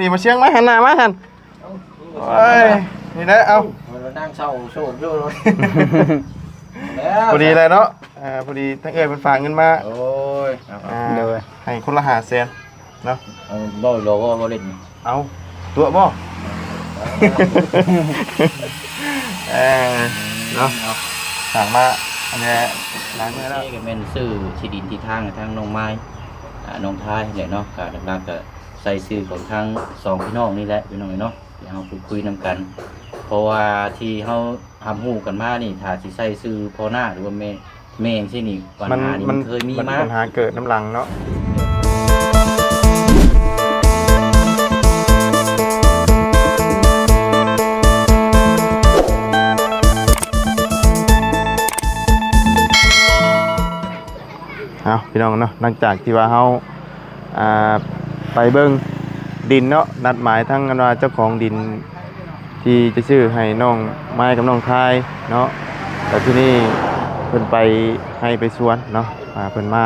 ນີ້ ມາຊຽງ ມາ ຫັນໜ້າມາຫັ້ນ. ໂອ້ຍ ນີ້ແຫຼະ ເອົາ ເອີ ນັ່ງເສົ້າໂສກຢູ່ ແລ້ວ ພໍດີແຫຼະເນາະ. ອ່າ ພໍດີທາງເອື້ອຍເພິ່ນຝາກເງິນມາ ໂອ້ຍ ອ່າ ໂດຍ ໃຫ້ຄົນລະຫ້າແສນເນາະ. ເອີ ບໍ່ ບໍ່ ບໍ່ ບໍ່ຫຼິ້ນ ເອົາ ຕົວະບໍ່? ເອີ ເນາະ ເອົາ ຝາກມາ ອັນນີ້ຫຼາຍມື້ແລ້ວ ນີ້ກໍແມ່ນຊື້ທີ່ດິນທີ່ທາງໃຫ້ທາງນ້ອງມາຍ ອ່າ ນ້ອງທາຍແຫຼະເນາະ. ກໍຫຼັກໆກໍໃສ່ຊື່ຂອງທັງສອງພີ່ນ້ອງນີ້ແຫຼະ ພີ່ນ້ອງເອີຍເນາະ ທີ່ເຮົາຄຸຍນຳກັນ. ເພາະວ່າທີ່ເຮົາຮັບຮູ້ກັນມານີ້ ຖ້າຊິໃສ່ຊື່ພໍ່ນາກ ຫຼືວ່າແມ່ ແມ່ຈັ່ງຊີ້ນີ້ ບັນຫານີ້ມັນເຄີຍມີມາ ບັນຫາເກີດນຳຫຼັງເນາະ. ເອົາ ພີ່ນ້ອງເນາະ ຫຼັງຈາກທີ່ວ່າເຮົາ ອ່າ ໄປເບິ່ງດິນເນາະ ນັດໝາຍທັງ ອັນວ່າ ເຈົ້າຂອງດິນທີ່ຈະຊື້ໃຫ້ນ້ອງມາຍກັບນ້ອງທາຍເນາະ. ແລ້ວທີນີ້ເພິ່ນໄປໄຮ່ໄປສວນເນາະ ອ່າ ເພິ່ນມາ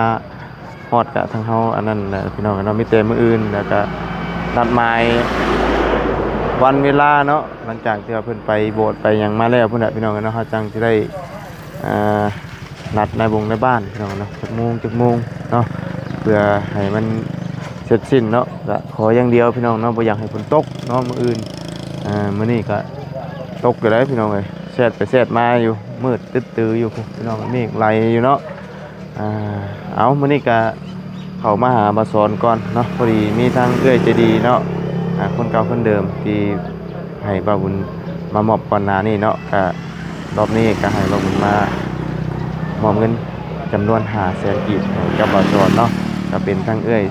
ຮອດກະທາງເຮົາ ອັນນັ້ນແຫຼະ ພີ່ນ້ອງເນາະ. ມີແຕ່ມື້ອື່ນ ແລ້ວກະນັດໝາຍວັນເວລາເນາະ ຫຼັງຈາກທີ່ວ່າເພິ່ນໄປໂບດໄປຫຍັງມາແລ້ວພຸ້ນແຫຼະ ພີ່ນ້ອງເນາະ ເຮົາຈັ່ງຊິໄດ້ ອ່າ ນັດນາຍບົງນາຍບ້ານ ພີ່ນ້ອງເນາະ ຈັກໂມງ ຈັກໂມງເນາະ ເພື່ອໃຫ້ມັນເສັດສິ້ນເນາະ. ກະຂໍຢ່າງດຽວ ພີ່ນ້ອງເນາະ ບໍ່ຢາກໃຫ້ຝົນຕົກເນາະມື້ອື່ນ. ອ່າ ມື້ນີ້ກະຕົກຢູ່ໃດ໋ ພີ່ນ້ອງເອີຍ ແຊດໄປແຊດມາຢູ່ ມືດຕຶດຕືຢູ່ພຸ້ນ ພີ່ນ້ອງ ເມກໄຫຼຢູ່ເນາະ. ອ່າ ເອົາ ມື້ນີ້ກະເຂົ້າມາຫາບ່າວສອນກ່ອນເນາະ ພໍດີມີທາງເອື້ອຍໃຈດີເນາະ ອ່າ ຄົນເກົ່າຄົນເດີມທີ່ ໃຫ້ບ່າວບຸນມາມອບກ່ອນໜ້ານີ້ເນາະ. ກະລອບນີ້ກະໃຫ້ບ່າວບຸນມາມອບເງິນຈຳນວນຫ້າແສນກີບໃຫ້ກັບບ່າວສອນເນາະ ກະເປັນທັງເອື້ອຍ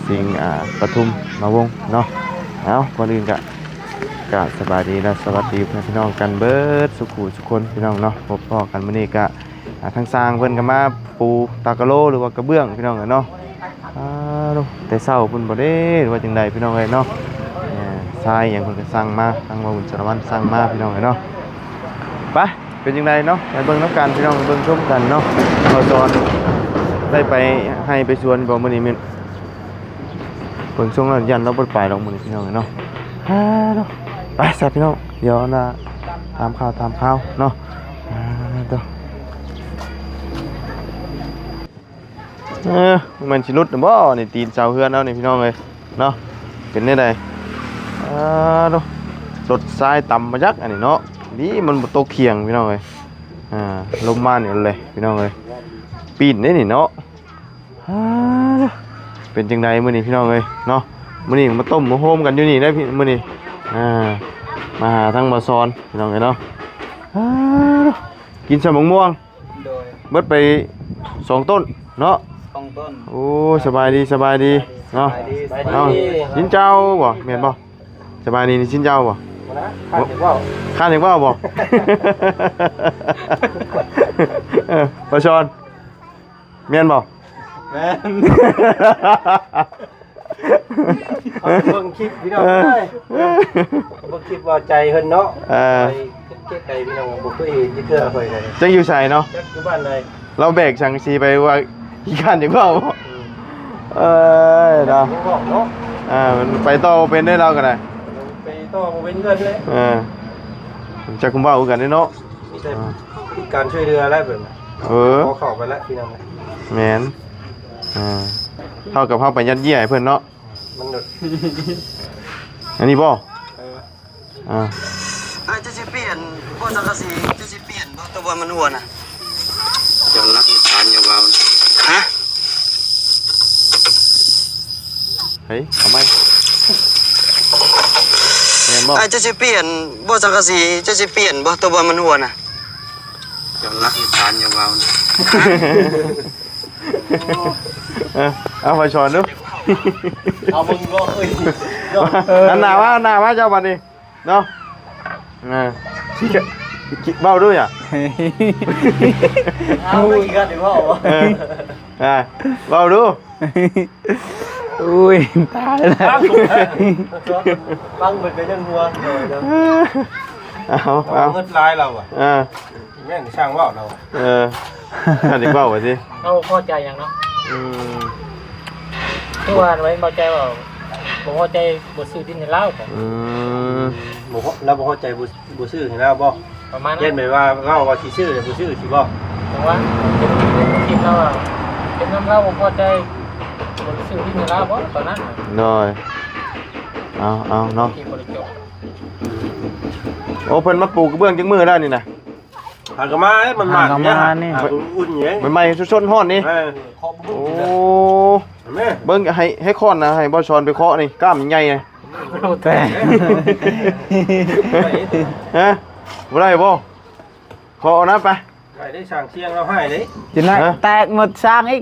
ສິງ ອ່າ ປະທຸມມາວົງເນາະ. ເອົາ ກ່ອນອື່ນກະ ກະສະບາຍດີ ແລະ ສະຫວັດດີພໍ່ແມ່ພີ່ນ້ອງກັນເບິດສູ່ຜູ້ສູ່ຄົນ ພີ່ນ້ອງເນາະ. ພົບພໍ້ກັນມື້ນີ້ກະ ອ່າ ທາງຊ່າງເພິ່ນກໍມາປູຕາກະໂລ ຫຼືວ່າກະເບື້ອງ ພີ່ນ້ອງເອີຍເນາະ. ອ່າ ໂທ້ ແຕ່ເຊົ້າພຸ້ນບໍ່ເດ້ ຫຼືວ່າຈັ່ງໃດ ພີ່ນ້ອງເອີຍເນາະ. ເອີ ຊາຍຫຍັງເພິ່ນກໍສັ່ງມາ ທາງວ່າບຸນສາລະວັນສັ່ງມາ ພີ່ນ້ອງເອີຍເນາະ. ໄປ ເປັນຈັ່ງໃດເນາະ ໄປເບິ່ງນຳກັນ ພີ່ນ້ອງ ເບິ່ງຊົມກັນເນາະ. ເຮົາຈອນໄດ້ໄປໄຮ່ໄປສວນບໍ່ມື້ນີ້? ແມ່ນ ເບິ່ງຊົງແລ້ວຢ້ານລາວບໍ່ໄດ້ໄປດອກມື້ນີ້ ພີ່ນ້ອງເອີຍເນາະ. ອ່າ ໂທ້ ໄປຊະ ພີ່ນ້ອງ ດຽວລະຖາມຂ່າວຖາມຄາວເນາະ. ອ່າ ໂທ້ ເອີ ມັນຊິຫຼຸດນຳບໍ່ນີ້ ຕີນເສົາເຮືອນເຮົານີ້ ພີ່ນ້ອງເອີຍເນາະ. ເປັນແນວໃດ? ອ່າ ໂທ້ ລົດຊາຍຕຳມາຈັກອັນນີ້ເນາະ. ດີມັນບໍ່ຕົກຂ່ຽງ ພີ່ນ້ອງເອີຍ. ອ່າ ລົມມານີ້ແຫຼະ ພີ່ນ້ອງເອີຍ ປີ້ນເດ້ນີ້ເນາະ. ອ່າ ເປັນຈັ່ງໃດມື້ນີ້ ພີ່ນ້ອງເອີຍເນາະ? ມື້ນີ້ມາຕົ້ມມາໂຮມກັນຢູ່ນີ້ໄດ໋ ມື້ນີ້ ອ່າ ມາຫາທາງບ່າວສອນ ພີ່ນ້ອງເອີຍເນາະ. ອ່າ ກິນຊຳບັກມ່ວງ ໂດຍ ເບິດໄປສອງຕົ້ນເນາະ. ສອງຕົ້ນ. ໂອ້ ສະບາຍດີ ສະບາຍດີເນາະ. ສະບາຍດີ ເອົາ ຊິນເຈົ້າບໍ່ ແມ່ນບໍ່? ສະບາຍດີ ຊິນເຈົ້າບໍ່? ບໍ່ນະ ຂ້ານຢາກເວົ້າ ຂ້ານຢາກເວົ້າບໍ່? ເອີ ບ່າວສອນ ແມ່ນບໍ່? ແມ່ນ ເບິ່ງຄລິບພີ່ນ້ອງເອີຍ ເອີ ເບິ່ງຄລິບວ່າໃຈເພິ່ນເນາະ. ເອີ ຂ້ອຍເກັບໃຈພີ່ນ້ອງ ບໍ່ເຄີຍເຫັນຈັກເທື່ອຂ້ອຍກໍໄດ້. ຈັກຢູ່ໃສເນາະ? ຈັກຢູ່ບ້ານໃດ? ລາວແບກສັງກະສີໄປວ່າຂີ້ຄ້ານຢາກເວົ້າ. ອືມ ເອີຍເນາະ ຢາກເວົ້າເນາະ. ອ່າ ມັນໄປຕໍ່ບໍ່ເປັນເດ້ ລາວກໍໄດ້ ໄປຕໍ່ບໍ່ເປັນເພິ່ນເດ້. ເອີ ຈັກເວົ້າຄືກັນເດ້ເນາະ. ມີແຕ່ ອ່າ ການຊ່ວຍເຫຼືອແຫຼະເພິ່ນ. ເອີ ຂໍເຂົ້າໄປແລ້ວພີ່ນ້ອງ. ແມ່ນ ອ່າ ເທົ່າກັບເຮົາໄປຍັດເຢ້ຍໃຫ້ເພິ່ນເນາະ. ມັນໂດດ ອັນນີ້ບໍ່? ເອີ ອ່າ ອ້າຍ ເຈົ້າຊິປ່ຽນບໍ່ສັງກະສີ? ເຈົ້າຊິປ່ຽນບໍ່? ຕົວມັນຮົ່ວນະ. ເຈົ້າລັກຖານຢ່າເວົ້ານະ. ຮະ? ເຮີ້ຍ ເອົາໃໝ່ ແມ່ນບໍ່? ອ້າຍ ເຈົ້າຊິປ່ຽນບໍ່ສັງກະສີ? ເຈົ້າຊິປ່ຽນບໍ່? ຕົວມັນຮົ່ວນະ. ເຈົ້າລັກຖານຢ່າເວົ້ານະ. ເອີ ເອົາ ຂ້ອຍສອນດູ. ເອົາເບິ່ງບໍ່ ເອີຍ ເອີ ຫັນໜ້າມາ ຫັນໜ້າມາເຈົ້າບັດນີ້ເນາະ. ເອີ ເວົ້າດູຫຍັງ? ເອົາ ບໍ່ຂີ້ຄ້ານເວົ້າບໍ່? ເອີ ອ່າ ເວົ້າດູ. ໂອ້ຍ ຕາຍແລ້ວ ຟັງເບິ່ງກໍຍັງຫົວ. ເອົາ ເອົາ ເງິນຫຼາຍລາວອະ. ເອີ ແມ່ນຊ່າງເວົ້າລາວ. ເອີ ຄັນຊິເວົ້າວ່າຕິ ເຮົາພໍໃຈຫຍັງເນາະ. ອືມ ຄືວ່າໄວ້ເບົາໃຈເວົ້າ ບໍ່ພໍໃຈ ບໍ່ຊື້ດິນໃຫ້ລາວບໍ? ອືມ ບໍ່ພໍ ລາວບໍ່ພໍໃຈ ບໍ່ ບໍ່ຊື້ໃຫ້ລາວບໍ? ປະມານນັ້ນ ຢ້ານແບບວ່າເວົ້າວ່າຊິຊື້ແລ້ວບໍ່ຊື້ຊິບໍ? ຈັ່ງວ່າເປັນຄວາມຄິດລາວວ່າ ເປັນນຳລາວບໍ່ພໍໃຈ ບໍ່ໄດ້ຊື້ດິນໃຫ້ລາວບໍຕອນນັ້ນ? ໂດຍ ເອົາ ເອົາເນາະ ທີ່ບໍ່ໄດ້ຈົບ. ໂອ້ ເພິ່ນມາປູກກະເບື້ອງຈັກມື້ແລ້ວນີ້ນະ? ຫາກະມາເດ້ ມັນມາ ຫາກະມານີ້ ຫາກະອຸ່ນແຮງ ໃໝ່ໆ ສົດໆ ຮ້ອນນີ້ ເອີ ໂອ້ ເບິ່ງ ໃຫ້ ໃຫ້ຄ້ອນນະ ໃຫ້ບ່າວສອນໄປເຄາະນີ້ ກ້າມໃຫຍ່ ແຕກ ຮະ ບໍ່ໄດ້ບໍ? ເຄາະເອົານະໄປ ໄດ້ ໄດ້ ຊ່າງຊຽງລາວຮ້າຍເດ້ ຈິນໄດ້ ເອີ ແຕກໝົດຊ່າງອີກ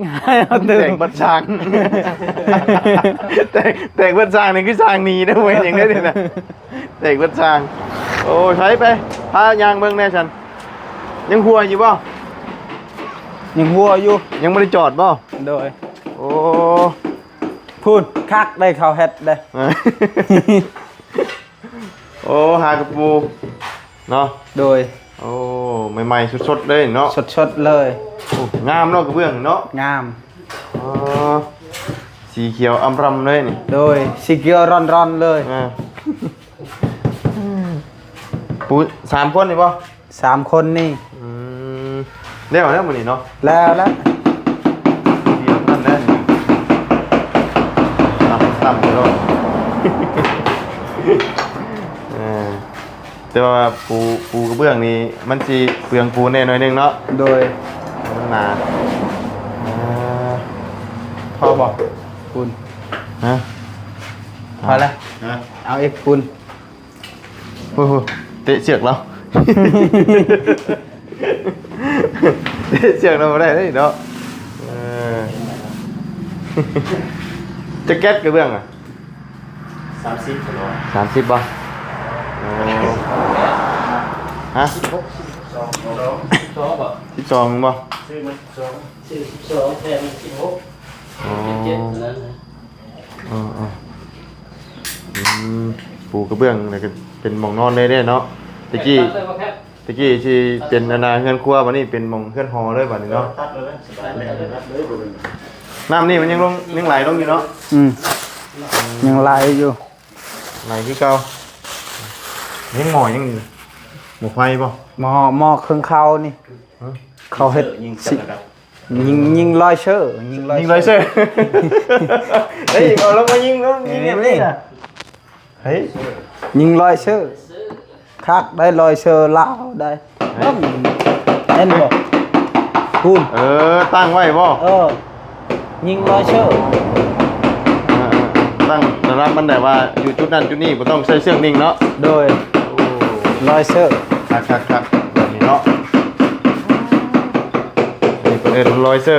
ແຕກໝົດຊ່າງ ແຕກ ແຕກໝົດຊ່າງນີ້ຄືຊ່າງໜີເດ້ ບໍ່ແມ່ນຫຍັງເດ້ນີ້ນະ ແຕກເບິດຊ່າງ. ໂອ້ຍ ໄປ ໄປ ພາຍ່າງເບິ່ງແດ່ຊັ້ນ. ຍັງຮົ່ວຢູ່ບໍ່? ຍັງຮົ່ວຢູ່ ຍັງບໍ່ໄດ້ຈອດບໍ່? ໂດຍ ໂອ້ ພຸ້ນ ຄັກໄດ້ເຂົາເຮັດເດ້. ໂອ້ ຫາກະປູເນາະ. ໂດຍ ໂອ້ ໃໝ່ໆ ສົດໆ ເລີຍເນາະ ສົດໆ ເລີຍ. ໂອ້ ງາມເນາະ ກະເບື້ອງເນາະ ງາມ. ອໍ ສີຂຽວອຳຣຳເລີຍນີ້. ໂດຍ ສີຂຽວຣອນໆ ເລີຍ. ອ່າ ປູສາມຄົນນີ້ບໍ່? ສາມຄົນນີ້. ອືມ ແລ້ວແລ້ວມື້ນີ້ເນາະ. ແລ້ວແລ້ວ ດຽວນັ້ນແຫຼະ ຕຳຕຳຢູ່ເນາະ. ເອີ ແຕ່ວ່າປູ ປູກະເບື້ອງນີ້ມັນຊິເປືອງປູນແດ່ໜ້ອຍໜຶ່ງເນາະ. ໂດຍ ມັນໜາ. ອ່າ ພໍບໍ່ປູນ? ຮະ ພໍແລ້ວ. ຮະ ເອົາອີກປູນ. ໂອ້ໂຫ ເຕະເຊືອກລາວ ເຕະເຊືອກລາວບໍ່ໄດ້ເດ້ເນາະ. ເອີ ຈັກແກັດກະເບື້ອງອະ? ສາມສິບ ສາມສິບບໍ່? ໂອ້ ຮະ ສິບສອງ ສິບສອງບໍ່? ຊື້ມາສິບສອງ ຊື້ສິບສອງ ແຖມສິບຫົກ. ອໍ ເຈັດເທົ່ານັ້ນນະ. ອໍ ອືມ ປູກະເບື້ອງແລ້ວກະເປັນໝ່ອງນອນເລີຍເດ້ເນາະ. ຕະກີ້ ຕະກີ້ຊິເປັນອັນນ່າເຮືອນຄົວ ບາດນີ້ເປັນໝ່ອງເຮືອນຫໍເລີຍບາດນີ້ເນາະ. ນ້ຳນີ້ມັນຍັງລົງ ຍັງໄຫຼລົງຢູ່ເນາະ. ອືມ ຍັງໄຫຼຢູ່ ໄຫຼຄືເກົ່າ. ຍັງໝໍ້ຍັງ ໝໍ້ໄຟບໍ່? ໝໍ້ ໝໍ້ເຄື່ອງເຂົ້ານີ້ ຮະ ເຂົາເຮັດ ຍິງ ຍິງລອຍເຊີ ຍິງລອຍ ຍິງລອຍເຊີ. ເຮີ້ຍ ເອົາລະມາຍິງ ຍິງແບບນີ້ນະ. ເຮີ້ຍ ຍິງລອຍເຊີ ຄັກໄດ້ ລອຍເຊີລາວໄດ້. ເຫັນບໍ່? ພຸ້ນ ເອີ ຕັ້ງໄວ້ບໍ່? ເອີ ຍິງລອຍເຊີ. ເອີ ຕັ້ງລະດັບມັນໄດ້ວ່າຢູ່ຈຸດນັ້ນຈຸດນີ້ ບໍ່ຕ້ອງໃຊ້ເຊືອກຍິງເນາະ. ໂດຍ ໂອ້ ລອຍເຊີ ຄັກໆໆ ແບບນີ້ເນາະ. ນີ້ເພິ່ນເອີ້ນລອຍເຊີ.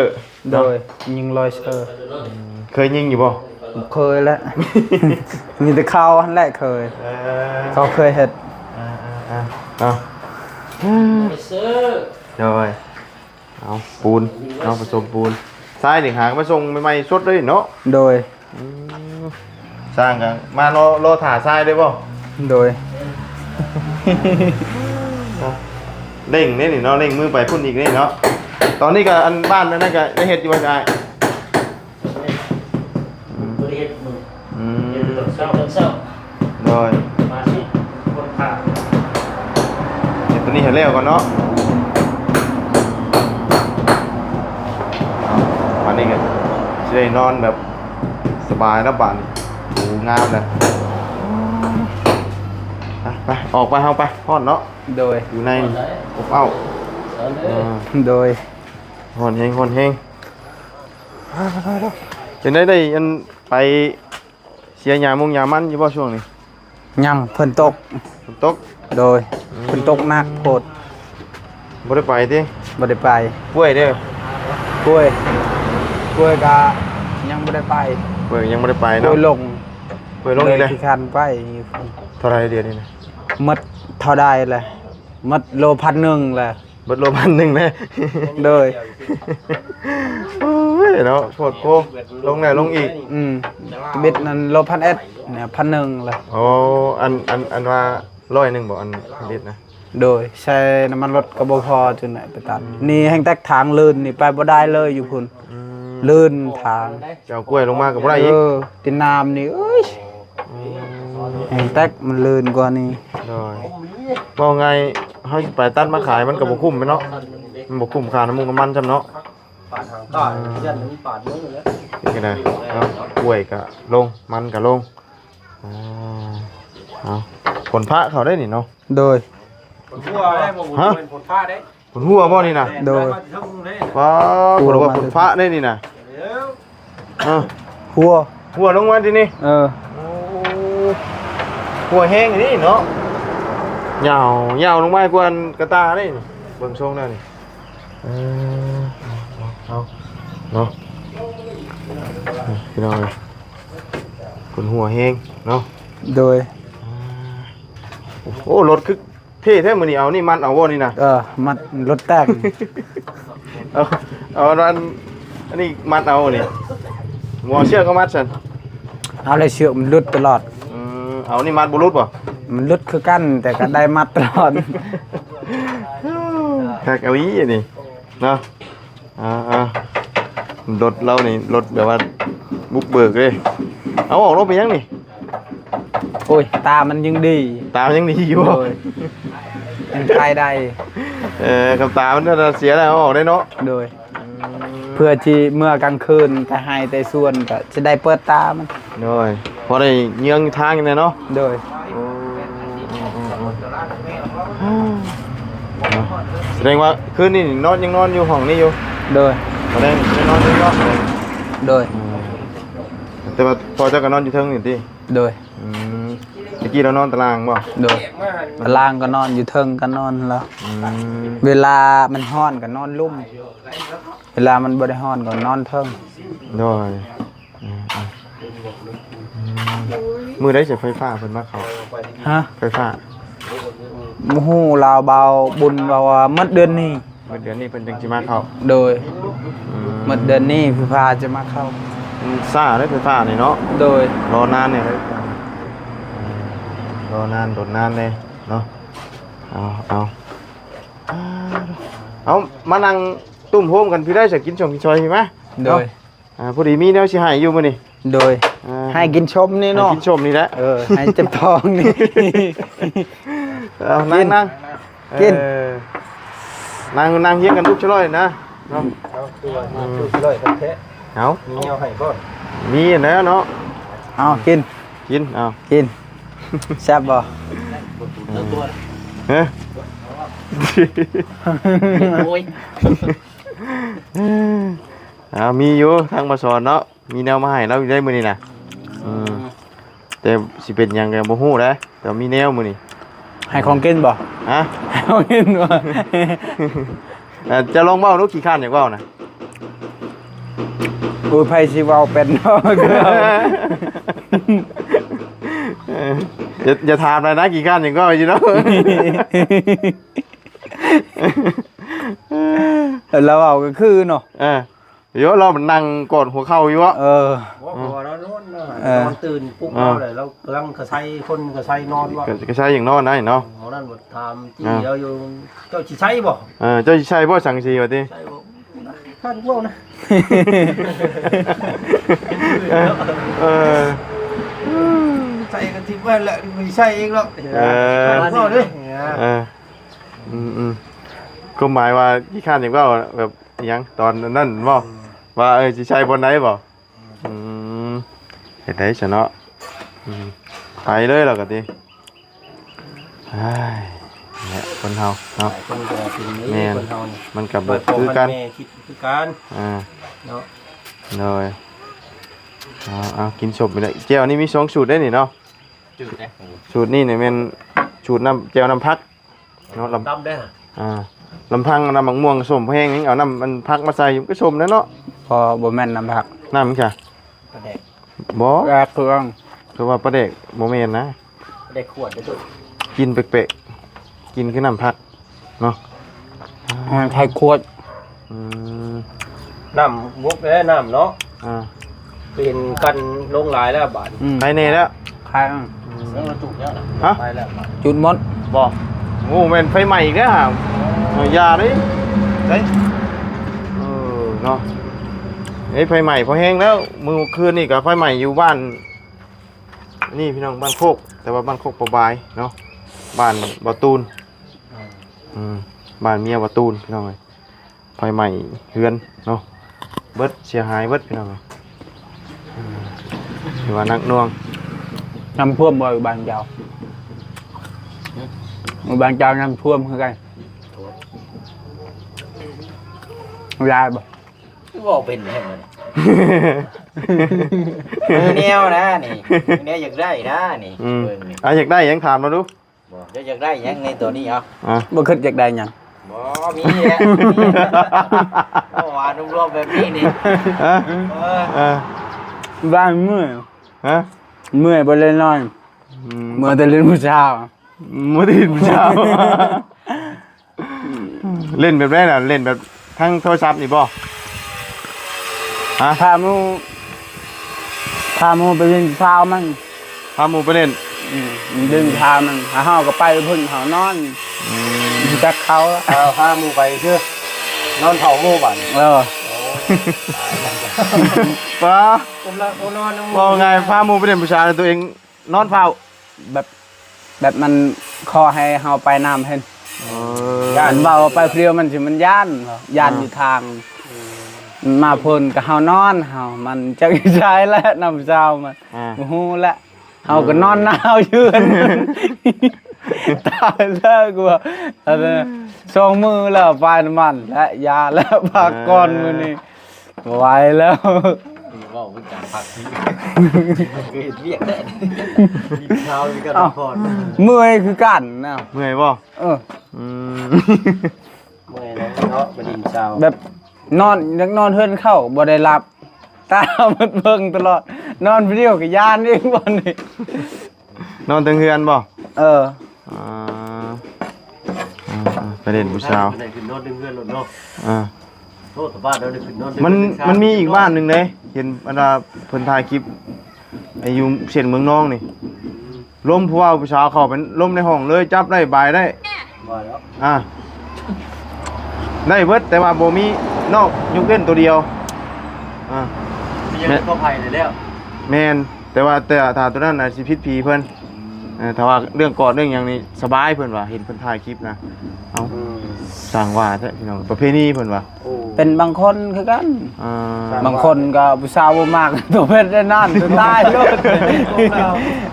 ໂດຍ ຍິງລອຍເຊີ. ເຄີຍຍິງຢູ່ບໍ່? ເຄີຍແຫຼະ ມີແຕ່ເຂົາຫັ້ນແຫຼະເຄີຍ. ເອີ ເຂົາເຄີຍເຮັດ. ເອີ ເອີ ເອີ ເອີ ໂດຍ ເອົາປູນເນາະ ປະສົມປູນ. ຊາຍນີ້ຫາກະມາສົ່ງໃໝ່ໆ ສົດເລີຍເນາະ. ໂດຍ ອືມ ຊ່າງກະມາລໍ ລໍຖ້າຊາຍເລີຍບໍ່? ໂດຍ ເລັ່ງເດ້ນີ້ເນາະ ເລັ່ງມືໄປພຸ້ນອີກເດ້ເນາະ. ຕອນນີ້ກະອັນບ້ານນັ້ນກະໄດ້ເຮັດຢູ່ບໍ່ຊາຍ? ອືມ ບໍ່ໄດ້ເຮັດມື້ ອືມ ເຮັດແຕ່ຕອນເຊົ້າ ຕອນເຊົ້າ. ໂດຍ ມາຊິຄົນພາ ເຮັດໂຕນີ້ໃຫ້ແລ້ວກ່ອນເນາະ. ບາດນີ້ກະຊິໄດ້ນອນແບບ ສະບາຍແລ້ວບາດນີ້ ໂອ້ ງາມແລ້ວ. ໄປ ໄປ ອອກໄປ ເຮົາໄປ ຮ້ອນເນາະ. ໂດຍ ຢູ່ໃນອົບເອົ້າ. ໂດຍ ຮ້ອນແຮງ ຮ້ອນແຮງ. ຈັ່ງໃດ ໄດ້ອັນໄປເສຍຫຍ້າມຸງຫຍ້າມັນຢູ່ບໍ່ຊ່ວງນີ້? ຍັງ ຝົນຕົກ ຝົນຕົກ. ໂດຍ ອືມ ຝົນຕົກໜັກໂພດ. ບໍ່ໄດ້ໄປຕິ? ບໍ່ໄດ້ໄປ. ກ້ວຍເດ້? ກ້ວຍ ກ້ວຍກະຍັງບໍ່ໄດ້ໄປ. ກ້ວຍຍັງບໍ່ໄດ້ໄປເນາະ. ກ້ວຍລົງ ກ້ວຍລົງອີກແລ້ວ. ຂີ້ຄ້ານໄປ. ເທົ່າໃດດຽວນີ້ນະ? ໝົດເທົ່າໃດລະ? ໝົດໂລພັນໜຶ່ງລະ. ເບິດໂລພັນໜຶ່ງແລ້ວ. ໂດຍ ໂອ້ຍເນາະ ໂພດໂພ ລົງແລ້ວລົງອີກ. ອືມ ເບັດນັ້ນໂລພັນເອັດ ແນວພັນໜຶ່ງລະ. ໂອ້ ອັນ ອັນ ອັນວ່າຮ້ອຍໜຶ່ງບໍ່ ອັນລິດນະ? ໂດຍ ໃສ່ນ້ຳມັນລົດກະບໍ່ພໍ ຈົນໄດ້ໄປຕັດ. ອືມ ນີ້ແຮ່ງແຕກທາງລື່ນນີ້ ໄປບໍ່ໄດ້ເລີຍຢູ່ພຸ້ນ. ອືມ ລື່ນທາງ ຈະເອົາກ້ວຍລົງມາກໍບໍ່ໄດ້ອີກ ເອີ ຕິນນ້ຳນີ້ ເອີຍ ອືມ ແຮງແຕກ ມັນລື່ນກວ່ານີ້ ໂດຍ ເວົ້າງ່າຍ ເຮົາຊິໄປຕັດມາຂາຍ ມັນກໍບໍ່ຄຸ້ມແມ່ນເນາະ ມັນບໍ່ຄຸ້ມຄ່ານ້ຳມັນນ້ຳມັນຊ້ຳເນາະ ປາດຫາງກ້າ ຢ້ານມັນປາດເມືອງແລ້ວ ນີ້ກໍໄດ້ເນາະ ກ້ວຍກໍລົງ ມັນກໍລົງ ອ່າ ເອົາ ຝົນຟ້າເຂົ້າໄດ້ນີ້ເນາະ ໂດຍ ຝົນຫົວໄດ້ບໍ່ ຮະ ເປັນຝົນຟ້າໄດ້ ຝົນຫົວບໍ່ນີ້ນະ ໂດຍ ຟ້າ ຝົນຫົວ ຝົນຟ້າໄດ້ນີ້ນະ ເອີ ຫົວ ຫົວລົງມາຕິນີ້ ເອີ ໂອ້ ຫົວແຮງນີ້ເນາະ ຍາວ ຍາວລົງມາກວ່າກະຕ່າເດ້ ເບິ່ງຊົງແລ້ວນີ້ ເອີ ເອົາ ເອົາ ເນາະ ພີ່ນ້ອງເອີຍ ເພິ່ນຫົວແຮງເນາະ ໂດຍ ອ່າ ໂອ້ ລົດຄືເທ່ແທ້ມື້ນີ້ ເອົານີ້ມັດເອົາບໍ່ນີ້ນະ ເອີ ມັດລົດແຕກ ເອົາ ເອົາອັນ ອັນນີ້ມັດເອົານີ້ ບໍ່ເອົາເຊືອກມາມັດຊັ້ນ ເອົາແລ້ວເຊືອກມັນຫຼຸດຕະຫຼອດ ອືມ ເອົານີ້ມັດບໍ່ຫຼຸດບໍ່ ມັນຫຼຸດຄືກັນ ແຕ່ກໍໄດ້ມັດຕະຫຼອດ ຄັກອີ່ຫຼີອັນນີ້ເນາະ ອ່າໆ ລົດລາວນີ້ລົດແບບວ່າບຸກເບີກເດ້ ເອົາອອກລົດໄປຫຍັງນີ້ ໂອ້ຍ ຕາມັນຍັງດີ ຕາມັນຍັງດີຢູ່ ໂດຍ ຍັງໄປໄດ້ ເອີ ຄັນຕາມັນເສຍແລ້ວເອົາອອກໄດ້ເນາະ ໂດຍ ອືມ ເພື່ອທີ່ເມື່ອກາງຄືນໄປໄຮ່ໄປສວນກໍຊິໄດ້ເປີດຕາມັນ ໂດຍ ພໍໄດ້ເຍືອງທາງແດ່ເນາະ ໂດຍ ໂອ້ ສະແດງວ່າຄືນນີ້ນອນ ຍັງນອນຢູ່ຫ້ອງນີ້ຢູ່ ໂດຍ ສະແດງໄດ້ນອນຢູ່ເນາະ ໂດຍ ອືມ ແຕ່ວ່າພໍ່ເຈົ້າກໍນອນຢູ່ເທິງນີ້ຕິ ໂດຍ ອືມ ແຕ່ກີ້ລາວນອນຕາລ່າງບໍ່ ໂດຍ ຕາລ່າງກໍນອນ ຢູ່ເທິງກໍນອນລາວ ອືມ ເວລາມັນຮ້ອນກໍນອນລຸ່ມ ເວລາມັນບໍ່ໄດ້ຮ້ອນກໍນອນເທິງ ໂດຍ ອືມ ອືມ ອືມ ມື້ໃດຊິໄຟຟ້າເພິ່ນມາເຂົ້າ ຮະ ໄຟຟ້າ ບໍ່ຮູ້ ລາວບ່າວບຸນເວົ້າວ່າໝົດເດືອນນີ້ ໝົດເດືອນນີ້ເພິ່ນຈຶ່ງຊິມາເຂົ້າ ໂດຍ ອືມ ໝົດເດືອນນີ້ໄຟຟ້າຈະມາເຂົ້າ ອືມ ຊ້າເດ້ໄຟຟ້ານີ້ເນາະ ໂດຍ ລໍນານແດ່ເດ້ ອືມ ລໍນານດົນນານແດ່ເນາະ ເອົາ ເອົາ ເອົາ ມານັ່ງຕຸ້ມໂຮມກັນພີ້ໄດ້ ສະກິນຊົງກິນຊອຍພີ້ມາ ໂດຍ ເນາະ ອ່າ ພໍດີມີແນວຊິໃຫ້ຢູ່ມື້ນີ້ ໂດຍ ອ່າ ໃຫ້ກິນຊົມນີ້ເນາະ ໃຫ້ກິນຊົມນີ້ແຫຼະ ເອີ ໃຫ້ເຈັບທ້ອງນີ້ ເອົາ ກິນ ນັ່ງໆ ກິນ ເອີ ນັ່ງ ນັ່ງຮຽງກັນທຸກຊະລອຍນະ ເນາະ ເອົາ ຄືວ່າ ອືມ ທຸກຊະລອຍແທ້ໆ ເອົາ ມີແນວໃຫ້ບໍ່ ມີແລ້ວເນາະ ເອົາ ກິນ ກິນ ເອົາ ກິນ ແຊບບໍ່ ເອີ ຮະ ໂອ້ຍ ອ່າ ມີຢູ່ ທາງໝໍສອນເນາະ ມີແນວມາໃຫ້ລາວຢູ່ໄດ໋ມື້ນີ້ນະ ອືມ ແຕ່ຊິເປັນຫຍັງກໍບໍ່ຮູ້ເດ້ ແຕ່ມີແນວມື້ນີ້ ໃຫ້ຂອງກິນບໍ່ ຮະ ໃຫ້ຂອງກິນບໍ່ ເອີ ເຈົ້າລອງເວົ້າດູ ຂີ້ຄ້ານຢາກເວົ້ານະ ໂອ້ຍ ໃຜຊິເວົ້າເປັນເນາະ ເອີ ຢ່າ ຢ່າຖາມຫຼາຍນະ ຂີ້ຄ້ານຢາກເວົ້າຢູ່ເນາະ ລາວເວົ້າກໍຄືເນາະ ເອີ ໂຍ ລາວມັນນັ່ງກອດຫົວເຂົ່າຢູ່ເວາະ ເອີ ບໍ່ ເອີ ເພາະວ່າລາວນອນນະ ເອີ ນອນຕື່ນປຸກ ເອີ ລາວແຫຼະ ລາວກຳລັງກະໄຊ ຄົນກະໄຊນອນເວາະ ກະ ກະໄຊຢາກນອນໄດ໋ເນາະ ເຮົານັ້ນບໍ່ຖາມ ເອີ ຈີ່ລາວຢູ່ ເຈົ້າຊິໃຊ້ບໍ່ ເອີ ເຈົ້າຊິໃຊ້ບໍ່ສັງກະສີວ່າຕິ ໃຊ້ບໍ່ ທ່ານເວົ້ານະ ເອີ ໃຊ້ກໍຖິ້ມໄວ້ແຫຼະ ບໍ່ໃຊ້ອີກດອກ ເອີ ທ່ານເວົ້າເດ້ ເອີ ອືມໆ ຄວາມໝາຍວ່າຂີ້ຄ້ານຢາກເວົ້າແບບ ອີຫຍັງຕອນນັ້ນເນາະ ອືມ ວ່າ ເອີ ຊິໃຊ້ບ່ອນໃດບໍ່ ອືມ ອືມ ເຮັດໄດ້ຊະເນາະ ອືມ ໄປເລີຍລາວກໍຕິ ເອີຍ ແຫຼະຄົນເຮົາເນາະ ຫຼາຍຄົນກໍວ່າເປັນນີ້ ແມ່ນ ຄົນເຮົານີ້ ມັນກໍບໍ່ຄືກັນ ແມ່ຄິດຄືກັນ ອ່າ ເນາະ ໂດຍ ເອົາ ເອົາ ກິນສົບນີ້ແຫຼະ ແຈ່ວນີ້ມີສອງສູດເດ້ນີ້ເນາະ ສູດໃດ ສູດນີ້ນີ້ແມ່ນສູດນ້ຳ ແຈ່ວນ້ຳຜັກ ເນາະ ລຳ ດຳເດ້ ອ່າ ລຳພັງນ້ຳໝາກມ່ວງກໍສົ້ມແຮງ ເອົານ້ຳມັນຜັກມາໃສ່ກໍສົ້ມແລ້ວເນາະ ພໍບໍ່ແມ່ນນ້ຳຜັກ ນ້ຳຫຍັງຊະ ປາແດກ ບໍ່ ປາເຄື່ອງ ຄືວ່າປາແດກບໍ່ແມ່ນນະ ປາແດກຂວດເດ້ ກິນແປກໆ ກິນຄືນ້ຳຜັກເນາະ ມັນໃສ່ຂວດ ອືມ ນ້ຳບົກແລ້ວນ້ຳເນາະ ອ່າ ເປັນກັນລົງຫຼາຍແລ້ວບາດ ອືມ ໃຄແນ່ແລ້ວ ໃຄ ອືມ ເຊິ່ງລະຈູດແລ້ວນະ ຮະ ໄປແລ້ວ ຈູດໝົດ ບໍ່ ໂອ້ ແມ່ນໄຟໄໝ້ອີກແລ້ວຫາ ເອົາຢ່າເດ້ ເອີ ເນາະ ເອີຍ ໄຟໄໝ້ພໍແຮງແລ້ວ. ມື້ຄືນນີ້ກໍໄຟໄໝ້ຢູ່ບ້ານນີ້ພີ່ນ້ອງ ບ້ານໂຄກ ແຕ່ວ່າບ້ານໂຄກປະບາຍເນາະ ບ້ານບໍ່ຕູນ. ອືມ ບ້ານເມຍບໍ່ຕູນພີ່ນ້ອງເອີຍ ໄຟໄໝ້ເຮືອນເນາະ ເບິດ ເສຍຫາຍເບິດພີ່ນ້ອງເອີຍ. ອືມ ຖືວ່າໜັກໜ່ວງ. ນ້ຳຖ້ວມບໍ່ຢູ່ບ້ານເຈົ້າ? ຢູ່ບ້ານເຈົ້ານ້ຳຖ້ວມຄືກັນ? ຫຼາຍບໍ່? ເວົ້າເປັນແທ້ ແນວນະນີ້ ແນວຢາກໄດ້ນະນີ້. ອືມ ເບິ່ງນີ້ ອ່າ ຢາກໄດ້ຫຍັງ ຖາມລາວດູ. ບໍ່ ເຈົ້າຢາກໄດ້ຫຍັງໃນໂຕນີ້ເອົາ? ອ່າ ບໍ່ຄິດຢາກໄດ້ຫຍັງ? ບໍ່ມີແຫຼະ ເວົ້າວ່າລວມໆແບບນີ້ນີ້. ຮະ? ເອີ ເອີ ບ້ານເມື່ອຍ. ຮະ? ເມື່ອຍບໍ່ໄດ້ນອນ. ອືມ ເມື່ອແຕ່ຫຼິ້ນຜູ້ສາວ. ເມື່ອແຕ່ຫຼິ້ນຜູ້ສາວ. ເລ່ນແບບໃດລະ? ເລ່ນແບບທາງໂທລະສັບນີ້ບໍ່? ຮະ? ພາໝູ່ ພາໝູ່ໄປຫຼິ້ນຊາວມັນ ພາໝູ່ໄປຫຼິ້ນ. ອືມ ດຶງພາມັນ ເຮົາກໍໄປເພິ່ນ ເຮົານອນ. ອືມ ຈັກເຂົາ ເອົາພາໝູ່ໄປຊື່ ນອນເຝົ້າໝູ່ບາດນີ້. ເອີ ໂອ້ ປາ ກຳລັງໂອນອນນຳໝູ່ ເວົ້າງ່າຍ ພາໝູ່ໄປຫຼິ້ນຜູ້ສາວ ແຕ່ຕົວເອງນອນເຝົ້າ. ແບບ ແບບມັນຂໍໃຫ້ເຮົາໄປນຳເຫັນ. ເອີ ຢ້ານ ມັນເວົ້າວ່າໄປຜູ້ດຽວມັນຊິ ມັນຢ້ານ ຢ້ານ ອ່າ ຢູ່ທາງ. ອືມ ມາເພິ່ນກໍເຮົານອນ ເຮົາມັນຈັກໃສແຫຼະ ນ້ຳເຊົາມັນ ອ່າ ບໍ່ຮູ້ແຫຼະ. ເຮົາກໍນອນໜາວຢູ່ເຮືອນ ຕາຍແລ້ວ ກູວ່າ ອັນນັ້ນ ສອງມື້ແລ້ວ ປາຍນ້ຳມັນ ແລະ ຢາ ແລະ ພັກກ່ອນ ເອີ ມື້ນີ້ ບໍ່ໄຫວແລ້ວ. ເວົ້າເປັນການພັກ ຄືເຮັດວຽກແທ້ ມີເຊົ້າມີການພັກຜ່ອນ. ເມື່ອຍຄືກັນນະ. ເມື່ອຍບໍ່? ເອີ ອືມ ເມື່ອຍແລ້ວເນາະ ໄປຫຼິ້ນເຊົ້າ ແບບນອນ ຢາກນອນເຮືອນເຂົາ ບໍ່ໄດ້ຫຼັບ ຕາມັນເບິ່ງຕະຫຼອດ ນອນຜູ້ດຽວກໍຢ້ານອີກ ບ່ອນນີ້. ນອນເທິງເຮືອນບໍ່? ເອີ ອ່າ ອ່າ ໄປຫຼິ້ນຜູ້ສາວ ໄດ້ຂຶ້ນນອນເທິງເຮືອນໂລດເນາະ. ອ່າ ໂທດ ບ້ານເຮົາໄດ້ຂຶ້ນນອນເທິງ ມັນ ເຮືອນ ມັນມີອີກບ້ານໜຶ່ງເດ້ ເຫັນອັນວ່າເພິ່ນຖ່າຍຄລິບ ໄອ້ຢູ່ເສັ້ນເມືອງນອງນີ້ ລົມຜູ້ບ່າວຜູ້ສາວເຂົ້າໄປລົມໃນຫ້ອງເລີຍ ຈັບໄດ້ບາຍໄດ້ ວ່າແລ້ວ ອ່າ ໄດ້ເບິດ ແຕ່ວ່າບໍ່ມີນອກ ຍົກເວັ້ນໂຕດຽວ. ອ່າ ມີຫຍັງກໍໄຜແລ້ວ ແມ່ນ ແຕ່ວ່າ ແຕ່ຖ້າໂຕນັ້ນອາດຊິຜິດຜີເພິ່ນ. ເອີ ຖ້າວ່າເລື່ອງກອດເລື່ອງຫຍັງນີ້ສະບາຍ ເພິ່ນວ່າ ເຫັນເພິ່ນຖ່າຍຄລິບນະ. ເອົ້າ ອືມ ຊ່າງວ່າແທ້ພີ່ນ້ອງ ປະເພນີເພິ່ນວ່າ. ໂອ້ ເປັນບາງຄົນຄືກັນ ອ່າ ບາງຄົນກໍຜູ້ສາວບໍ່ມັກ ຕົວເປັນແນວນັ້ນ ຕົວຕາຍໂລດ.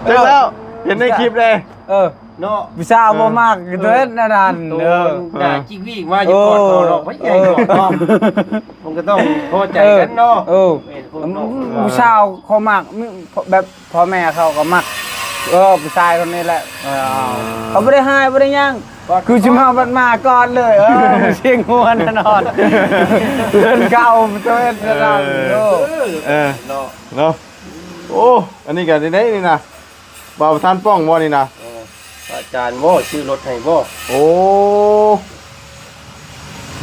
ເອີ ຈັກແລ້ວ ເຫັນໃນຄລິບເດ້. ເອີ ເນາະ ຜູ້ສາວບໍ່ມັກ ເອີ ຕົວເປັນແນວນັ້ນ. ເອີ ໜ້າຈິກວິກມາຢູ່ ເອີ ກອດເຂົາເນາະ ໄປໃຫຍ່ກອດເນາະ ເອີ ມັນກໍຕ້ອງພໍໃຈກັນເນາະ. ເອີ ເອີ ຜູ້ສາວເຂົາມັກ ແບບ ພໍ່ແມ່ເຂົາກໍມັກ ເອີ ຜູ້ຊາຍຄົນນີ້ແຫຼະ. ເອີ ເຂົາບໍ່ໄດ້ຮ້າຍບໍ່ໄດ້ຫຍັງ ຄືຊິມາບັດມາກ່ອນເລີຍ. ເອີ ສຽງຫົວແນ່ນອນ ເຮືອນເກົ່າ ໂຕເຮັດແນວນັ້ນ. ເອີ ເອີ ເນາະ ເນາະ. ໂອ້ ອັນນີ້ກໍໄດ້ນີ້ນະ ບ່າວປະທານປ້ອງບໍ່ນີ້ນະ? ເອີ ພະອາຈານບໍ່ຊື້ລົດໃຫ້ບໍ່? ໂອ້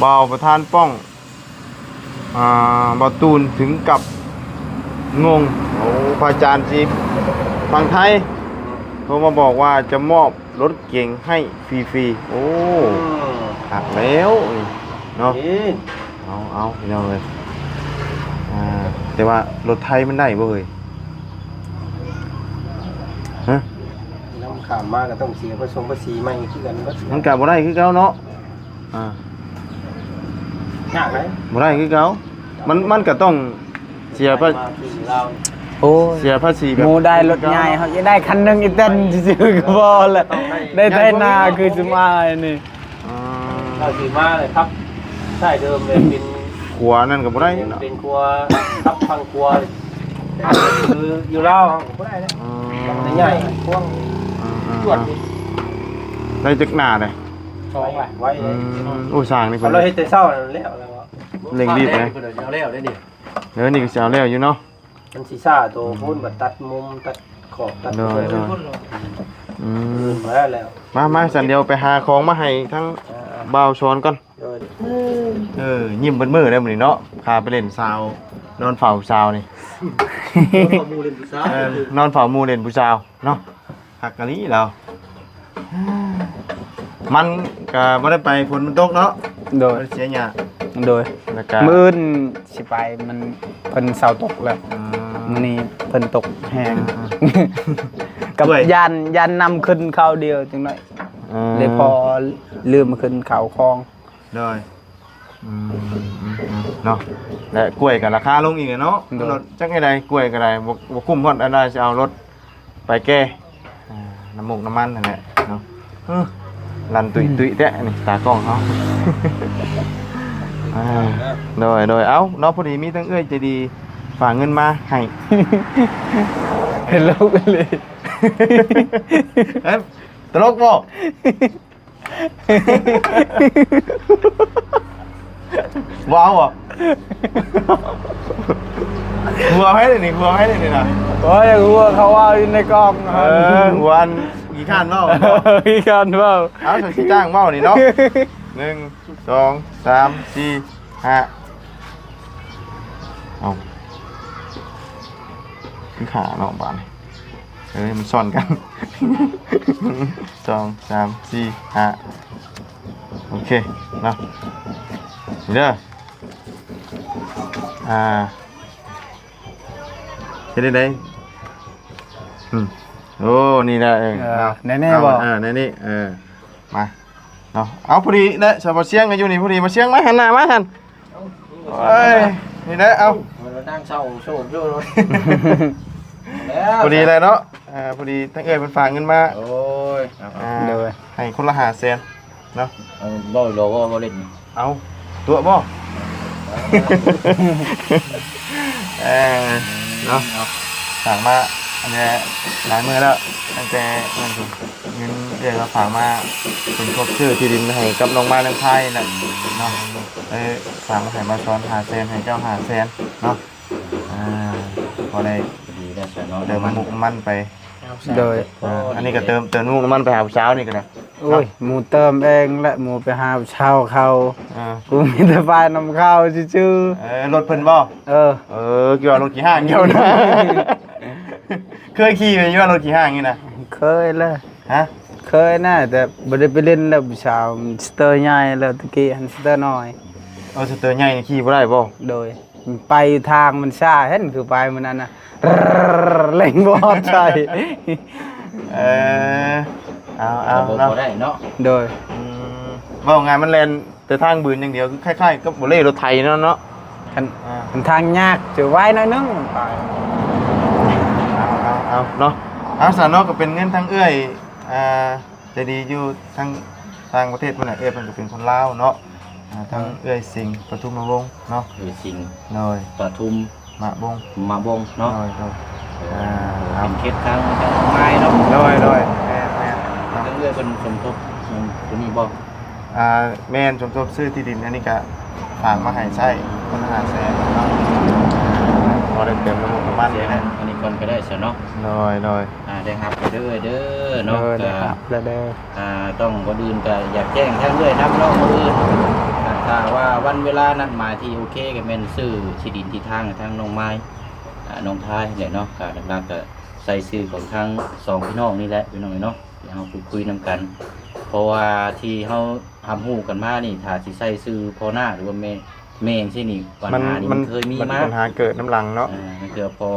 ບ່າວປະທານປ້ອງ ອ່າ ບ່າວຕູນເຖິງກັບງົງ. ໂອ້ ພະອາຈານທີ່ຝັ່ງໄທ ໂທມາບອກວ່າຈະມອບລົດເກັງໃຫ້ຟຣີໆ. ໂອ້ ຄັກແລ້ວນີ້ເນາະ. ເອີ ເອົາ ເອົາ ພີ່ນ້ອງເອີຍ ອ່າ ແຕ່ວ່າລົດໄທມັນໄດ້ບໍ່ເອີຍ? ຮະ? ນຳຂ້າມມາກໍຕ້ອງເສຍພາສີ ພາສີໃໝ່ຄືກັນເບິດ. ມັນກໍບໍ່ໄດ້ຄືເກົ່າເນາະ. ອ່າ ຍາກເດ້ ບໍ່ໄດ້ຄືເກົ່າ. ມັນ ມັນກໍຕ້ອງເສຍພາ ມາທີ່ລາວ ໂອ້ຍ ເສຍພາສີແບບ ໝູ່ໄດ້ລົດໃຫຍ່ ເຮົາຈະໄດ້ຄັນໜຶ່ງອີແຕນຊື່ໆກໍພໍແລ້ວ ໄດ້ໄຖນາຄືຊຸມອ້າຍນີ້. ອ່າ ເຮົາຊິມາເລີຍຄັບ ໃຊ້ເດີມເລີຍ ເປັນຂົວນັ້ນກໍບໍ່ໄດ້ເນາະ ເປັນຂົວຄັບພັງຂົວ ແຕ່ຄືຢູ່ລາວເຮົາກໍບໍ່ໄດ້ແລ້ວ. ອືມ ໃຫຍ່ພວງ ອືມ ຈວດນີ້ ໄດ້ຈັກໜ້າເດ້? ສອງລະ ໄວເລີຍ. ອືມ ໂອ້ ຊ່າງນີ້ເພິ່ນ ເຮົາເຮັດແຕ່ເຊົ້ານັ້ນແລ້ວ ແລ້ວ ເລັ່ງຣີບເດ້ ເພິ່ນເອົາແລ້ວເດ້ນີ້. ເອີ ນີ້ກໍຊິເອົາແລ້ວຢູ່ເນາະ. ມັນຊິຊ້າໂຕພຸ້ນ ບັດຕັດມຸມ ຕັດຂອບ ຕັດ ໂດຍ ໂດຍ ອືມ ມາແລ້ວ ມາ ມາ ຊັ້ນດຽວໄປຫາຂອງມາໃຫ້ທັງ ເອີ ບ່າວສອນກ່ອນ. ໂດຍ ເອີ ຍິ້ມເບິດມື້ເດ້ມື້ນີ້ເນາະ ພາໄປຫຼິ້ນສາວ ນອນເຝົ້າສາວນີ້ ນອນເຝົ້າໝູ່ຫຼິ້ນຜູ້ສາວ ເອີ ນອນເຝົ້າໝູ່ຫຼິ້ນຜູ້ສາວເນາະ. ຄັກອີ່ຫຼີລາວ ມັນກະບໍ່ໄດ້ໄປ ຝົນມັນຕົກເນາະ. ໂດຍ ມັນເສຍຫຍ້າ ໂດຍ ແລ້ວກະ ມື້ອື່ນຊິໄປ ມັນ ເພິ່ນເຊົາຕົກແລ້ວ ອືມ ມື້ນີ້ເພິ່ນຕົກແຮງ ອືມ ກັບ ດ້ວຍ ຢ້ານ ຢ້ານນ້ຳຂຶ້ນຄາວດຽວຈັກໜ້ອຍ ອືມ ເລີຍພໍລືມຂຶ້ນເຂົ້າຄອງ ໂດຍ ອືມ ເນາະ ແລະ ກ້ວຍກໍລາຄາລົງອີກແຫຼະເນາະ ໂດຍ ຈັກແນວໃດ ກ້ວຍກໍໄດ້ ບໍ່ ບໍ່ຄຸ້ມຮອດອັນໃດ ຊິເອົາລົດໄປແກ່ ອ່າ ນ້ຳມູກນ້ຳມັນຫັ້ນແຫຼະເນາະ ເອີ ລັນຕຸ້ຍຕຸ້ຍແທ້ນີ້ ຕາກ້ອງເຮົາ ອ່າ ໂດຍ ໂດຍ ເອົ້າເນາະ ພໍດີມີທັງເອື້ອຍໃຈດີຝາກເງິນມາໃຫ້ ເປັນໂລກອີ່ຫຼີ ເອີ ຕະຫຼົກບໍ່? ບໍ່ເອົາບໍ່? ຫົວໃຜນີ້ ຫົວໃຜນີ້ນະ? ໂອ້ຍ ຫົວເຂົາເວົ້າຢູ່ໃນກ້ອງ ເອີ ຫັ້ນ ຫົວອັນຂີ້ຄ້ານເວົ້າ ຂີ້ຄ້ານເວົ້າ ເອົາ ຊິຈ້າງເວົ້ານີ້ເນາະ ໜຶ່ງ ສອງ ສາມ ສີ່ ຫ້າ ເອົາ ຄືຂາເນາະບາດນີ້ ເອີ ມັນຊ້ອນກັນ ສອງ ສາມ ສີ່ ຫ້າ ໂອເຄເນາະ ນີ້ເດີ ອ່າ ເຮັດໄດ້ ອືມ ໂອ້ ນີ້ລະ ເອີ ເອີ ເອົາ ແນວນີ້ ເອົາ ບໍ່ ເອີ ແນວນີ້ ເອີ ມາເນາະ ເອົາ ພໍດີເດ້ ສາວບໍ່ຊຽງກໍຢູ່ນີ້ ພໍດີ ບໍ່ຊຽງ ມາຫັນໜ້າມາຫັ້ນ ໂອ້ຍ ນີ້ແຫຼະ ເອົາ ເອີ ນັ່ງເສົ້າໂສກຢູ່ ພໍດີແຫຼະເນາະ ອ່າ ພໍດີທັງເອື້ອຍເພິ່ນຝາກເງິນມາ ໂອ້ຍ ອ່າ ໂດຍ ໃຫ້ຄົນລະຫ້າແສນເນາະ ເອົາ ເວົ້າອີ່ຫຼີ ເວົ້າ ເວົ້າຫຼິ້ນ ເອົາ ຕົວະບໍ່? ເອີ ເນາະ ເນາະ ຝາກມາ ອັນນີ້ຫຼາຍມື້ແລ້ວ ຕັ້ງແຕ່ນັ້ນພຸ້ນ ເງິນເອື້ອຍລາວຝາກມາສົມທົບຊື້ທີ່ດິນໃຫ້ກັບນ້ອງມາຍນ້ອງພາຍນີ້ແຫຼະເນາະ ເອີ ຝາກມາໃຫ້ບ່າວສອນຫ້າແສນ ໃຫ້ເຈົ້າຫ້າແສນເນາະ ອ່າ ພໍໄດ້ ດີແລ້ວຊະເນາະ ເຕີມນ້ຳມັນໄປ ໂດຍ ອ່າ ອັນນີ້ກໍເຕີມ ເຕີມນ້ຳມັນໄປຫາຜູ້ສາວນີ້ກໍໄດ້ ໂອ້ຍ ເນາະ ໝູ່ເຕີມເອງແຫຼະ ໝູ່ໄປຫາຜູ້ສາວເຂົາ ອ່າ ກູມີແຕ່ໄປນຳເຂົາຊື່ໆ ເອີ ລົດເພິ່ນບໍ່? ເອີ ເອີ ຄິດວ່າລົດຂີ້ຮ້າງເຈົ້ານະ ເຄີຍຂີ່ຢູ່ວ່າລົດຂີ້ຮ້າງນີ້ນະ? ເຄີຍແລ້ວ ຮະ? ເຄີຍນະ ແຕ່ບໍ່ໄດ້ໄປຫຼິ້ນແລ້ວ ຜູ້ສາວມັນສະເຕີໃຫຍ່ແລ້ວ ຕະກີ້ຫັ້ນສະເຕີນ້ອຍ ເອີ ສະເຕີໃຫຍ່ນີ້ຂີ່ບໍ່ໄດ້ບໍ່? ໂດຍ ໄປທາງມັນຊ້າ ເຫັນຄືໄປມື້ນັ້ນນະ ເລັ່ງບໍ່ຮອດໃສ ເອີ ເອົາ ເອົາ ບໍ່ ເນາະ ບໍ່ໄດ້ເນາະ ໂດຍ ອືມ ເວົ້າງ່າຍມັນແລ່ນແຕ່ທາງບືນຢ່າງດຽວ ຄືຄ້າຍໆກັບບໍ່ເລ່ລົດໄຖນັ້ນເນາະ ຄັນ ອ່າ ຄັນທາງຍາກຈະໄວໜ້ອຍໜຶ່ງໄປ ເອົາ ເອົາ ເອົາເນາະ ເອົາ ຊັ້ນເນາະ ກໍເປັນເງິນທາງເອື້ອຍ ອ່າ ໃຈດີຢູ່ທາງຕ່າງປະເທດພຸ້ນແຫຼະ ເອື້ອຍເພິ່ນກໍເປັນຄົນລາວເນາະ ອ່າ ທັງເອື້ອຍສິງ ປະທຸມມະວົງເນາະ ເອື້ອຍສິງ ໂດຍ ປະທຸມມະວົງ ມະວົງເນາະ ໂດຍ ໂດຍ ອ່າ ເປັນເຂດທາງ ທາງໄມ້ເນາະ ໂດຍ ໂດຍ ແມ່ນໆ ເນາະ ທາງເອື້ອຍເພິ່ນສົມທົບຕົວນີ້ບໍ່? ອ່າ ແມ່ນ ສົມທົບຊື້ທີ່ດິນ ອັນນີ້ກະຝາກມາໃຫ້ໃຊ້ຄົນລະຫ້າແສນເນາະ ພໍໄດ້ເຕີມນ້ຳມັນ ອັນນີ້ກ່ອນກໍໄດ້ຊະເນາະ ໂດຍ ໂດຍ ອ່າ ໄດ້ຮັບແລ້ວເດີ ເດີເນາະ ໂດຍ ກໍ ໄດ້ຮັບແລ້ວເດີ ອ່າ ຕ້ອງ ກ່ອນອື່ນກໍຢາກແຈ້ງທາງເອື້ອຍນຳເນາະ ມື້ອື່ນ ຖ້າວ່າວັນເວລານັດໝາຍທີ່ໂອເຄ ກໍແມ່ນຊື້ທີ່ດິນທີ່ທາງໃຫ້ທາງນ້ອງມາຍ ອ່າ ນ້ອງທາຍນີ້ແຫຼະເນາະ ກໍຫຼັກໆກໍໃສ່ຊື່ຂອງທັງສອງພີ່ນ້ອງນີ້ແຫຼະ ພີ່ນ້ອງເອີຍເນາະ ທີ່ເຮົາພູດຄຸຍນຳກັນ ເພາະວ່າທີ່ເຮົາຮັບຮູ້ກັນມານີ້ ຖ້າຊິໃສ່ຊື່ພໍ່ນ້າ ຫຼືວ່າແມ່ ແມ່ຈັ່ງຊີ້ນີ້ ບັນຫານີ້ມັນ ມັນເຄີຍມີ ມັນ ມາ ບັນຫາເກີດນຳຫຼັງເນາະ ເອີ ມັນເກີດ ພໍ່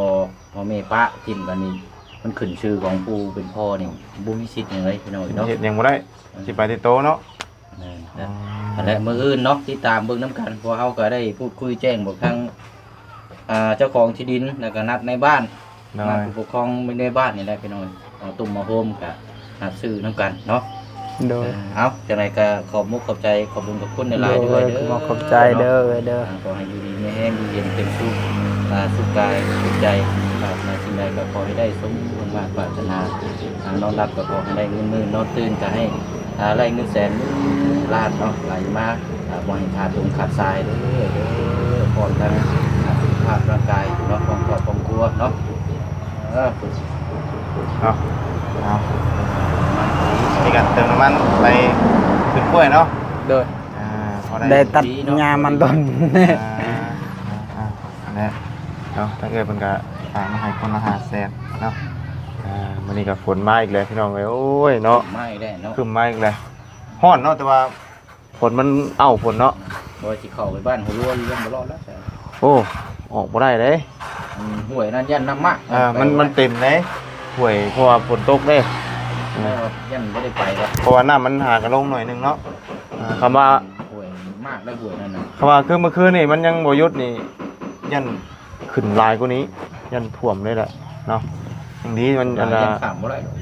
ພໍ່ແມ່ປະຖິ້ມກັນນີ້ ມັນຂຶ້ນຊື່ຂອງຜູ້ເປັນພໍ່ນີ້ ບໍ່ມີສິດຫຍັງເລີຍ ພີ່ນ້ອງເອີຍເນາະ ເຮັດຫຍັງບໍ່ໄດ້ ເອີ ຊິໄປແຕ່ໂຕເນາະ ແມ່ນ ອໍ ແລະ ມື້ອື່ນເນາະ ຕິດຕາມເບິ່ງນຳກັນ ເພາະເຮົາກໍໄດ້ພູດຄຸຍແຈ້ງບອກທາງ ອ່າ ເຈົ້າຂອງທີ່ດິນ ແລ້ວກໍນັດນາຍບ້ານ ໂດຍ ນັດຜູ້ປົກຄອງໃນບ້ານນີ້ແຫຼະ ພີ່ນ້ອງ ເອົາຕຸ້ມມາໂຮມ ກໍນັດຊື້ນຳກັນເນາະ ໂດຍ ເອີ ເອົາ ຈັ່ງໃດກໍຂອບມຸກຂອບໃຈ ຂອບບຸນຂອບຄຸນຫຼາຍໆ ເດີ້ເອື້ອຍເດີ້ ຂອບໃຈເດີ້ເອື້ອຍເດີ້ ອ່າ ຂໍໃຫ້ຢູ່ດີມີແຮງ ຢູ່ເຢັນເປັນສຸກ ອ່າ ສຸກກາຍສຸກໃຈ ປາດຖະໜາສິ່ງໃດກໍຂໍໃຫ້ໄດ້ສົມຫວັງມາກປາດຖະໜາ ອ່າ ນອນຫຼັບກໍຂໍໃຫ້ໄດ້ເງິນໝື່ນ ນອນຕື່ນກໍໃຫ້ ອ່າ ໄລ່ເງິນແສນ ເງິນລ້ານເນາະ ໄຫຼມາ ອ່າ ບໍ່ໃຫ້ຂາດຕົງຂາດສາຍເດີ້ ເດີ້ ພ້ອມທັງ ອ່າ ສຸຂະພາບຮ່າງກາຍເນາະ ຂອງຄອບຂອງຄົວເນາະ ເອີ ເນາະ ເອົາ ອັນນີ້ກໍເຕີມນ້ຳມັນໄປຂຶ້ນກ້ວຍເນາະ ໂດຍ ອ່າ ພໍໄດ້ ໄດ້ຕັດຫຍ້າມັນຕົ້ນ ອ່າ ອ່າ ແຫຼະເນາະ ທາງເອື້ອຍເພິ່ນກໍຝາກມາໃຫ້ຄົນລະຫ້າແສນເນາະ ອ່າ ມື້ນີ້ກໍຝົນມາອີກແລ້ວ ພີ່ນ້ອງເອີຍ ໂອ້ຍເນາະ ມາອີກແລ້ວເນາະ ຄຶ້ມມາອີກແລ້ວ ຮ້ອນເນາະ ແຕ່ວ່າຝົນມັນເອົ້າຝົນເນາະ ວ່າຊິເຂົ້າໄປບ້ານຫົວລົວຢູ່ ຍັງບໍ່ລອດແລ້ວ. ໂອ້ ອອກບໍ່ໄດ້ເດ້. ອືມ ຫ້ວຍນັ້ນຢ້ານນ້ຳໝາກ ອ່າ ມັນ ມັນເຕັມເດ້ ຫ້ວຍ ເພາະວ່າຝົນຕົກເດ້. ແມ່ນ ຢ້ານບໍ່ໄດ້ໄປດອກ ເພາະວ່ານ້ຳມັນຫາກະລົງໜ້ອຍໜຶ່ງເນາະ. ອ່າ ຄຳວ່າ ຫ້ວຍໝາກໄດ້ ຫ້ວຍນັ້ນນະ ຄຳວ່າຄືມື້ຄືນນີ້ມັນຍັງບໍ່ຢຸດນີ້ ຢ້ານຂຶ້ນຫຼາຍກວ່ານີ້ ຢ້ານຖ້ວມເລີຍແຫຼະເນາະ. ຍັງດີມັນ ອັນ ຂ້າມບໍ່ໄດ້ດອກ.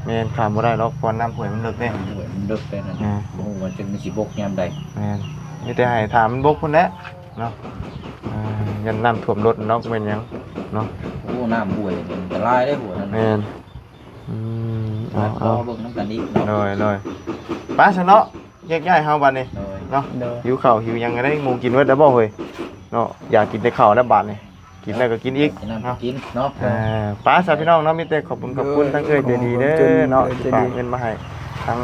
ແມ່ນ ຂ້າມບໍ່ໄດ້ດອກ ເພາະນ້ຳຫ້ວຍມັນເລິກເດ້. ນ້ຳຫ້ວຍມັນເລິກເດ້ນັ້ນ ອ່າ ບໍ່ຮູ້ວ່າຈະມີຊິບົກຍາມໃດ. ແມ່ນ ມີແຕ່ໃຫ້ຖ້າມັນບົກພຸ້ນແຫຼະເນາະ. ອ່າ ຢ້ານນ້ຳຖ້ວມລົດເນາະ ແມ່ນຫຍັງເນາະ. ໂອ້ ນ້ຳຫ້ວຍນີ້ອັນຕະລາຍເດ້ ຫ້ວຍນັ້ນ. ແມ່ນ ອືມ ເອົາ ເອົາ ເບິ່ງນຳກັນອີກເນາະ. ໂດຍ ໂດຍ ໄປຊະເນາະ ແຍກຍ້າຍເຮົາບາດນີ້ ໂດຍ ເນາະ. ໂດຍ ຫິວເຂົ້າຫິວຫຍັງກະໄດ້ ໝູ່ກິນເບິດແລ້ວບໍ່ເຮີ້ຍເນາະ. ຢາກກິນແຕ່ເຂົ້າແລ້ວບາດນີ້ ກິນແລ້ວກະກິນອີກເນາະ ກິນເນາະ. ເອີ ໄປຊະພີ່ນ້ອງເນາະ ມີແຕ່ຂອບຄຸນ ຂອບຄຸນທາງເອື້ອຍໃຈດີເດີເນາະ ທີ່ຝາກເງິນມາໃຫ້ທາງ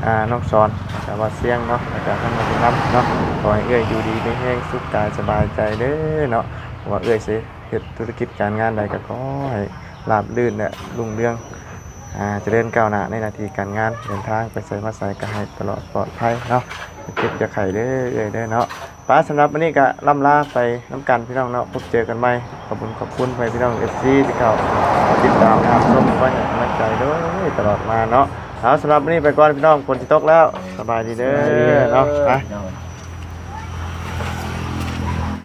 ອ່າ ນ້ອງສອນ ແລະກະວ່າຊຽງເນາະ ແລະກະທາງນ້ອງບຸນນຳເນາະ. ຂໍໃຫ້ເອື້ອຍຢູ່ດີມີແຮງ ສຸກກາຍສະບາຍໃຈເດີເນາະ. ບໍ່ວ່າເອື້ອຍຊິເຮັດທຸລະກິດການງານໃດ ກະຂໍໃຫ້ລາບລື່ນ ແລະ ຮຸ່ງເຮືອງ ອ່າ ຈະເລີນກ້າວໜ້າໃນໜ້າທີ່ການງານ ເດີນທາງໄປໃສມາໃສກະໃຫ້ຕະຫຼອດປອດໄພເນາະ. ຢ່າເຈັບຢ່າໄຂ້ເດີເອື້ອຍເດີເນາະ. ໄປ ສຳລັບມື້ນີ້ກະລ່ຳລາໄປນຳກັນພີ່ນ້ອງເນາະ ພົບເຈີກັນໃໝ່. ຂອບຄຸນ ຂອບຄຸນພໍ່ແມ່ພີ່ນ້ອງ ເອັຟຊີ ທີ່ເຂົ້າມາຕິດຕາມຮັບຊົມ ຄອຍໃຫ້ກຳລັງໃຈໂດຍຕະຫຼອດມາເນາະ. ເອົາ ສຳລັບມື້ນີ້ໄປກ່ອນພີ່ນ້ອງ ຝົນຊິຕົກແລ້ວ ສະບາຍດີເດີເນາະ. ໄປ ພີ່ນ້ອງ.